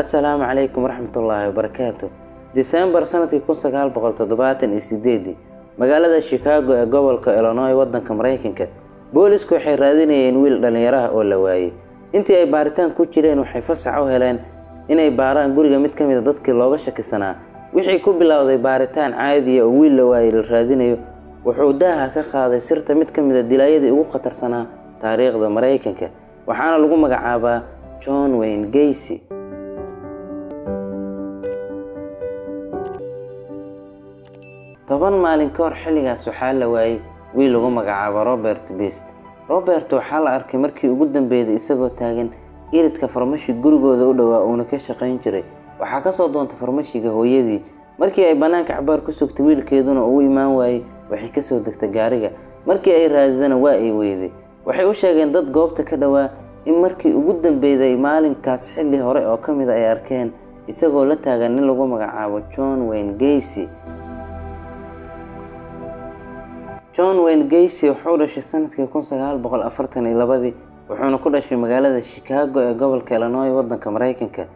Assalaamu calaykum waraxmatullaahi wabarakaatu. Diseembar sanadkii 1978, magaalada Chicago ee gobolka Illinois, wadanka Maraykanka, boolisku waxay raadinayeen wiil dhallinyaraha oo la waayey. Intii ay baaritaan ku jireen, waxay fasax u heleen inay baaraan guriga mid ka mid a dadkii looga shakisanaa. Wixii ku bilowday baaritaan caadiya oo wiil la waayey la raadinayo, wuxuu daaha ka qaaday sirta mid ka mid a dilaayadii ugu khatarsanaa taariikhda Maraykanka, waxaana lagu magacaabaa John Wayne Gacy. 10 maalin ka hor xilligaas waxaa la waayey wiil lagu magacaabo Robert Best. Robert waxaa la arkay markii ugu dambeeyay isagoo taagan iridka farmashi gurigooda u dhowaa uuna ka shaqayn jiray. Waxaa kasoo doontay farmashiga hooyadii. Markii ay bannaanka cabaar ku sugtay, wiilkeeduna uu imaan waayey, waxay kasoo degtay gaariga. Markii ay raadidana waa ay weyday. Waxay u sheegeen dad goobta ka dhowaa in markii ugu dambeeyay maalinkaas xilli hore oo ka mid a ay arkeen isagoo la taagan nin lagu magacaabo John Wayne Gacy. John Wayne Gacy wuxuu dhashay sanadkii 1942, wuxuuna ku dhashay magaalada Chicago ee gobolka Illinois, wadanka Maraykanka.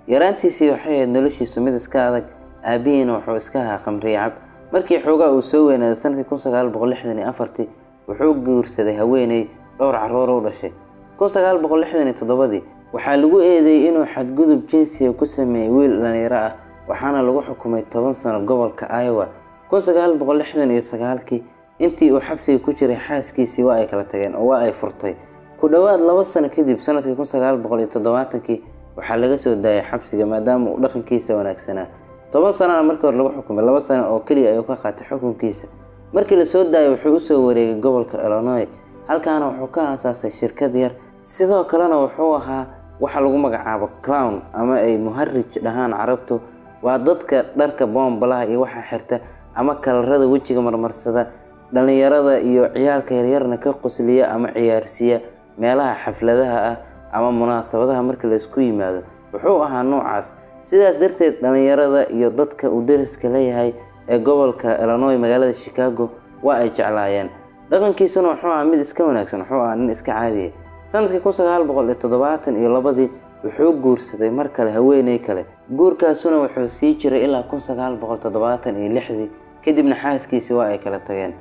Yaraantiisii waxay ahayd noloshiisu mid iska adag, aabihiina wuxuu iska ahaa khamriye cab. Markii xoogaa uu soo weynaaday, sanadkii 1964, wuxuu guursaday haweeney dhowr carruur u dhashay. 1967dii waxaa lagu eedeeyey inuu xadgudub jinsiga ku sameeyey wiil dhalinyaro ah, waxaana lagu xukumay 10 sano gobolka Iowa. 1969kii intii uu xabsiga ku jiray, xaaskiisii waa ay kala tageen oo waa ay furtay. Ku dhowaad 2 sano kadib, sanadkii 1970kii, waxaa laga soo daayay xabsiga maadaama uu dhaqankiisa wanaagsanaa. 10 sanana markii hore lagu xukumay, 2 sano oo keliya ayuu ka qaatay xukunkiisa. Markii la soo daayay, wuxuu usoo wareegay gobolka Illinois, halkaana wuxuu ka aasaasay shirkad yar. Sidoo kalena wuxuu ahaa waxa lagu magacaabo clown, ama ay muharij dhahaan Carabtu. Waa dadka dharka boombalaha iyo waxa xirta ama kalarada wejiga marmarsada, dhallinyarada iyo ciyaalka yaryarna ka qosliya ama ciyaarsiiya meelaha xafladaha ah ama munaasabadaha marka la isku yimaado. Wuxuu ahaa noocaas. Sidaas darteed dhallinyarada iyo dadka uu dariska leeyahay ee gobolka Illinois, magaalada Chicago, waa ay jeclaayeen. Dhaqankiisuna wuxuu ahaa mid iska wanaagsan, wuxuu ahaa nin iska caadiya. Sanadkii 1972dii wuxuu guursaday mar kale haweeney kale. Guurkaasuna wuxuu sii jiray ilaa 1976dii, kadibna xaaskiisii waa ay kala tageen.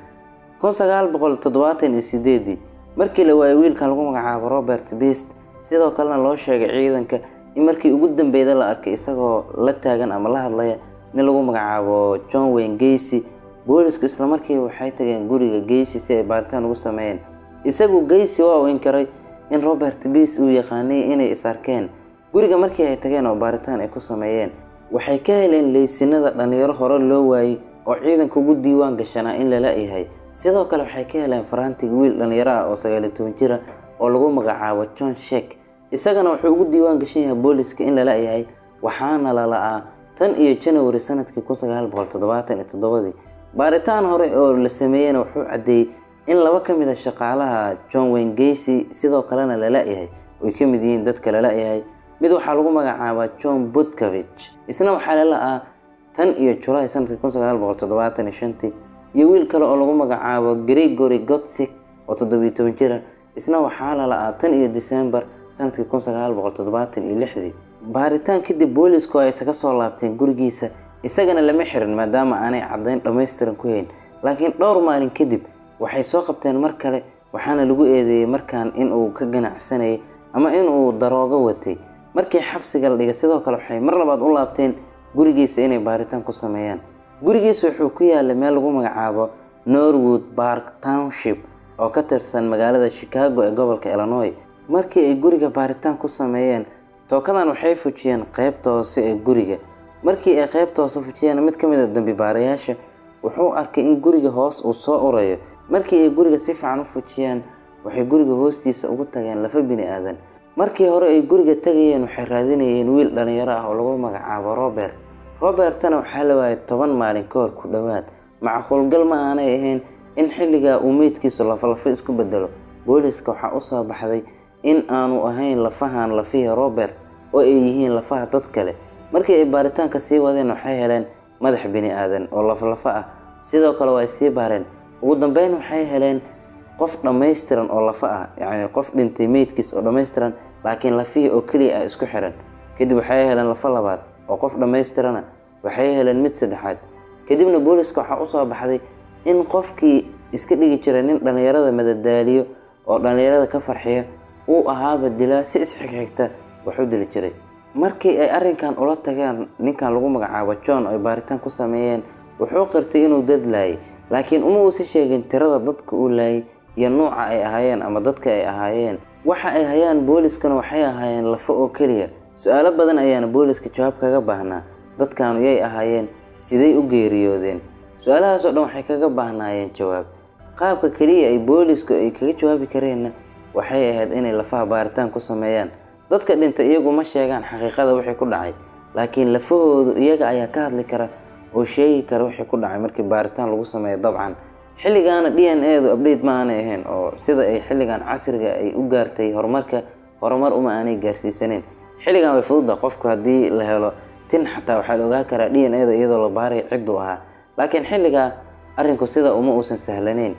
1978dii markii la waayay wiilkan lagu magacaabo Robert Best, sidoo kalena loo sheegay ciidanka in markii ugu dambeyda la arkay isagoo la taagan ama la hadlaya nin lagu magacaabo John Wayne Gacy, boolisku islamarkiiba waxay tageen guriga Gacy si ay baaritaan ugu sameeyeen. Isagu Gacy waa uu inkiray in Robert Best uu yaqaanay inay is arkeen. Guriga markii ay tageen oo baaritaan ay ku sameeyeen, waxay ka heleen leysinada dhalinyaro hore loo waayey oo ciidanka ugu diiwaan gashanaa in lala yahay. Sidoo kale waxay ka heleen farantiga wiil dhalinyaro ah oo 19 jira oo lagu magacaabo John Shek. Isagana wuxuu ugu diiwaan gashan yahay booliska in lala yahay, waxaana la la'aa tan iyo January sanadkii 1977dii. Baaritaan hore oo la sameeyeyna wuxuu caddeeyey in laba ka mid a shaqaalaha John Wayne Gacy sidoo kalena lala yahay oy ka mid yihiin dadka lala yahay. Mid waxaa lagu magacaabaa John Butkovich, isna waxaa la la'aa tan iyo Julaay sanadkii 1975tii, iyo wiil kale oo lagu magacaabo Gregory Gotsik oo 17 jira, isna waxaa la la'aa tan iyo December sanadkii 1976dii. Baaritaan kadib boolisku ay isaga soo laabteen gurigiisa, isagana lama xirin maadaama aanay caddayn dhammaystiran ku hayn. Laakiin dhowr maalin kadib waxay soo qabteen mar kale, waxaana lagu eedeeyey markaan in uu ka ganacsanayay ama in uu daroogo watay. Markii xabsiga la dhigay, sidoo kale waxay mar labaad u laabteen gurigiisa inay baaritaan ku sameeyaan. Gurigiisa wuxuu ku yaalay meel lagu magacaabo Norwood Park Township oo ka tirsan magaalada Chicago ee gobolka Illinois. Markii ay guriga baaritaan ku sameeyeen, tookadan waxay fujiyeen qaybta hoose ee guriga. Markii ay qaybta hoose fujiyeen, mid ka mid a dambi baarayaasha wuxuu arkay in guriga hoos uu soo urayo. Markii ay guriga si fiican u fujiyeen, waxay guriga hoostiisa ugu tageen lafa bini aadan. Markii hore ay guriga tagayeen, waxay raadinayeen wiil dhalinyaro ah oo lagu magacaabo Robert. Robertana waxaa la waayay 10 maalin ka hor ku dhowaad. Macquulgal ma aanay ahayn in xilligaa uu meydkiisu lafalafo isku bedelo. Booliska waxaa u soo baxday in aanu ahayn lafahan lafihii Robert oo ay yihiin lafaha dad kale. Markii ay baaritaanka sii wadeen, waxay heleen madax bini aadan oo laflafo ah. Sidoo kale waa ay sii baareen. Ugu dambeyn waxay heleen qof dhammaystiran oo lafa ah, yacni qof dhintay meydkiis oo dhammaystiran, laakiin lafihii oo keliya ah isku xiran. Kadib waxay heleen lafo labaad oo qof dhammaystirana, waxay heleen mid saddexaad. Kadibna booliska waxaa usoo baxday in qofkii iska dhigi jiray nin dhallinyarada madadaaliyo oo dhallinyarada ka farxiya uu ahaaba dilaa si isxigxigta wax u dili jiray. Markii ay arrinkan ula tageen ninkan lagu magacaabo John oo ay baaritaan ku sameeyeen, wuxuu qirtay inuu dad laayay, laakiin uma uusan sheegin tirada dadka uu laayay iyo nuuca ay ahaayeen ama dadka ay ahaayeen. Waxa ay hayaan booliskuna waxay ahaayeen lafo oo keliya. Su-aalo badan ayaana booliska jawaab kaga baahnaa. Dadkaanu yay ahaayeen? Siday u geeriyoodeen? Su-aalahaas oo dhan waxay kaga baahnaayeen jawaab. Qaabka keliya ay boolisku ay kaga jawaabi kareenna waxay ahayd inay lafaha baaritaan ku sameeyaan. Dadka dhintay iyagu ma sheegaan xaqiiqada wixii ku dhacay, laakiin lafahoodu iyaga ayaa ka hadli kara oo sheegi kara wixii ku dhacay markii baaritaan lagu sameeyo. Dabcan xilligaana DNA du update ma aanay ahayn, oo sida ay xilligan casriga ay u gaartay horumarka, horumar uma aanay gaarsiisaneyn. Xilligan way fududa, qofku haddii la helo tin xataa waxaa la ogaa karaa DNA da iyadoo la baaraya cidduu ahaa, laakiin xilligaa arrinku sida uma uusan sahlaneyn.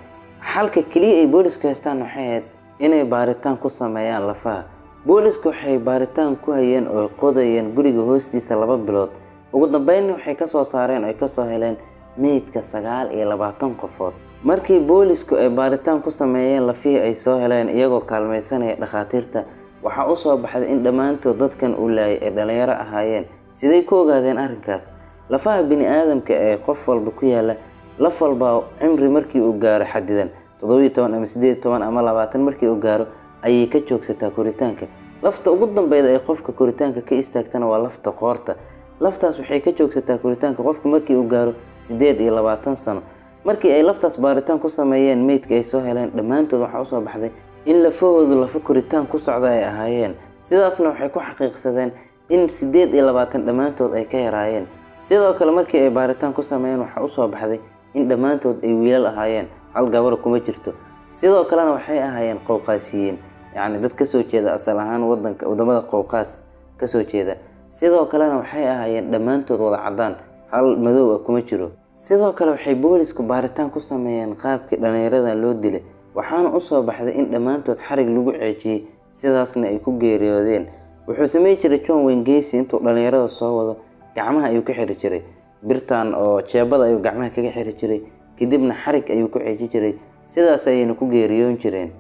Xalka keliya ay boolisku haystaan waxay ahayd inay baaritaan ku sameeyaan lafaha. Boolisku waxay baaritaan ku hayeen oo qodayeen guriga hoostiisa 2 bilood. Ugu dambeynna waxay kasoo saareen oo ay kasoo heleen meydka 29 qofood. Markii boolisku ay baaritaan ku sameeyeen lafihii ay soo heleen iyagoo kaalmaysanaya dhakhaatiirta, waxaa usoo baxday in dhammaantood dadkan uu laayay ay dhallinyaro ahaayeen. Siday ku ogaadeen arrinkaas? Lafaha bini aadamka ee qof walba ku yaala, laf walba cimri markii uu gaaro xadidan, 17 ama 18 ama 20 markii uu gaaro ayay ka joogsataa koritaanka. Lafta ugu dambeyda ee qofka koritaanka ka istaagtana waa lafta qoorta. Laftaas waxay ka joogsataa koritaanka qofka markii uu gaaro 28 sano. Markii ay laftaas baaritaan ku sameeyeen meydka ay soo heleen, dhammaantood waxaa usoo baxday in lafahoodu lafo koritaan ku socda ay ahaayeen. Sidaasna waxay ku xaqiiqsadeen in 28 dhammaantood ay ka yaraayeen. Sidoo kale markii ay baaritaan ku sameeyeen waxaa usoo baxday in dhammaantood ay wiilal ahaayeen, hal gabar kuma jirto. Sidoo kalena waxay ahaayeen qowqaasiyiin, yacni dad kasoo jeeda asal ahaan wadanka wadamada Qowqaas kasoo jeeda. Sidoo kalena waxay ahaayeen dhammaantood wada cadaan, hal madow ah kuma jiro. Sidoo kale waxay boolisku baaritaan ku sameeyeen qaabkii dhallinyarada loo dilay, waxaana usoo baxday in dhammaantood xarig lagu ceejiyey, sidaasna ay ku geeriyoodeen. Wuxuu samey jiray John Wayne Gacy, intuu dhallinyarada soo wado gacmaha ayuu ka xiri jiray birtan oo jeebada ayuu gacmaha kaga xiri jiray, kadibna xarig ayuu ku ceeji jiray, sidaas ayayna ku geeriyoon jireen.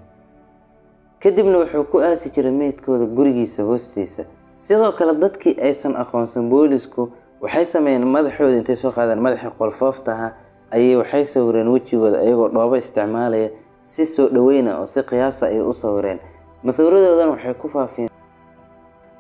Kadibna wuxuu ku aasi jiray meydkooda gurigiisa hoostiisa. Sidoo kale dadkii aysan aqoonsan boolisku waxay sameeyeen madaxooda intay soo qaadeen, madaxii qolfoofta ahaa ayay waxay sawireen wejigooda iyagoo dhoobo isticmaalaya, si soo dhaweyna oo si qiyaasa ayay u sawireen. Masawiradoodana waxay ku faafiyeen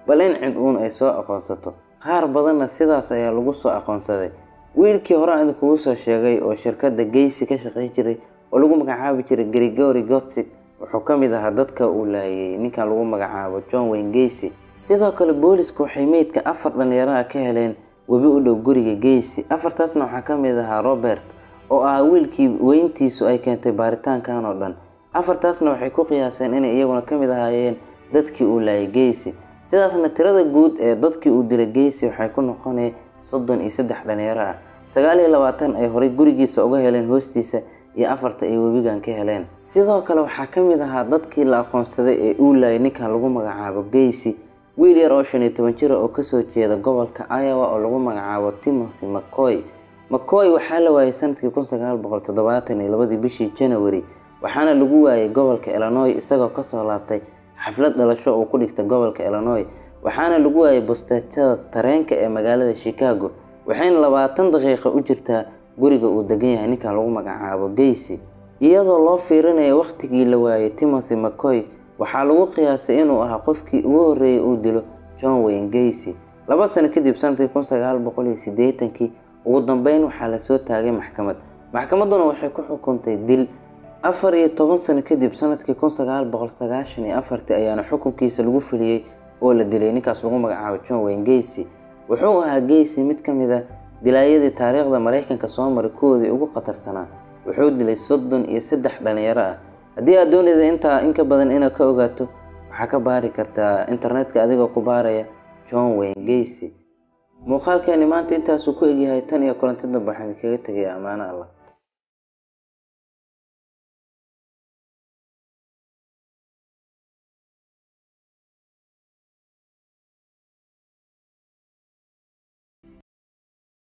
bal in cid uun ay soo aqoonsato. Qaar badanna sidaas ayaa lagu soo aqoonsaday. Wiilkii hore aan idinkugu soo sheegay oo shirkadda Gacy ka shaqeyn jiray oo lagu magacaabi jiray Gregory Godsick wuxuu ka mid ahaa dadka uu laayay ninkan lagu magacaabo John Wayne Gacy. Sidoo kale boolisku waxay meydka 4 dhalinyaro ah ka heleen webi u dhow guriga Gacy. 4taasna waxaa ka mid ahaa Robert oo ahaa wiilkii weyntiisu ay keentay baaritaankan oo dhan. 4taasna waxay ku qiyaaseen inay iyaguna ka mid ahaayeen dadkii uu laayay Gacy. Sidaasna tirada guud ee dadkii uu dilay Gacy waxay ku noqonay 33 dhalinyaro ah, 29 ay horay gurigiisa uga heleen hoostiisa iyo 4ta ay webigan ka heleen. Sidoo kale waxaa ka mid ahaa dadkii la aqoonsaday ee uu laayay ninkan lagu magacaabo Gacy wiil yar oo 15 jir oo kasoo jeeda gobolka Iowa oo lagu magacaabo Timothy McCoy. McCoy waxaa la waayay sanadkii 1972 bishii January, waxaana lagu waayay gobolka Illinois isagoo kasoo laabtay xaflad dhalasho uu ku dhigtay gobolka Illinois. Waxaana lagu waayay bosteejada tareenka ee magaalada Chicago, waxayna 20 daqiiqo u jirtaa guriga uu degan yahay ninkan lagu magacaabo Gacy. Iyadoo loo fiirinayo waqtigii la waayay Timothy McCoy, waxaa lagu qiyaasay inuu ahaa qofkii ugu horreeyay uu dilo John Wayne Gacy. 2 sano kadib, sanadkii 1980kii, ugu dambeyn waxaa lasoo taagay maxkamad. Maxkamadduna waxay ku xukuntay dil. 14 sano kadib, sanadkii 1994 ayaana xukunkiisa lagu fuliyey oo la dilay ninkaas lagu magacaabo John Wayne Gacy. Wuxuu ahaa Gacy mid ka mid ah dilaayadii taariikhda Mareykanka soo maray kuwoodii ugu khatarsanaa. Wuxuu dilay 33 dhalinyaro ah. Haddii aad doonayda intaa in ka badan inaad ka ogaato, waxaa ka baari kartaa internetka adigoo ku baaraya John Wayne Gacy. Muuqaalkeeni maanta intaasuu ku egyahay. Tan iyo kulanti dambe waxaan kaga tegayaa amaano Allah.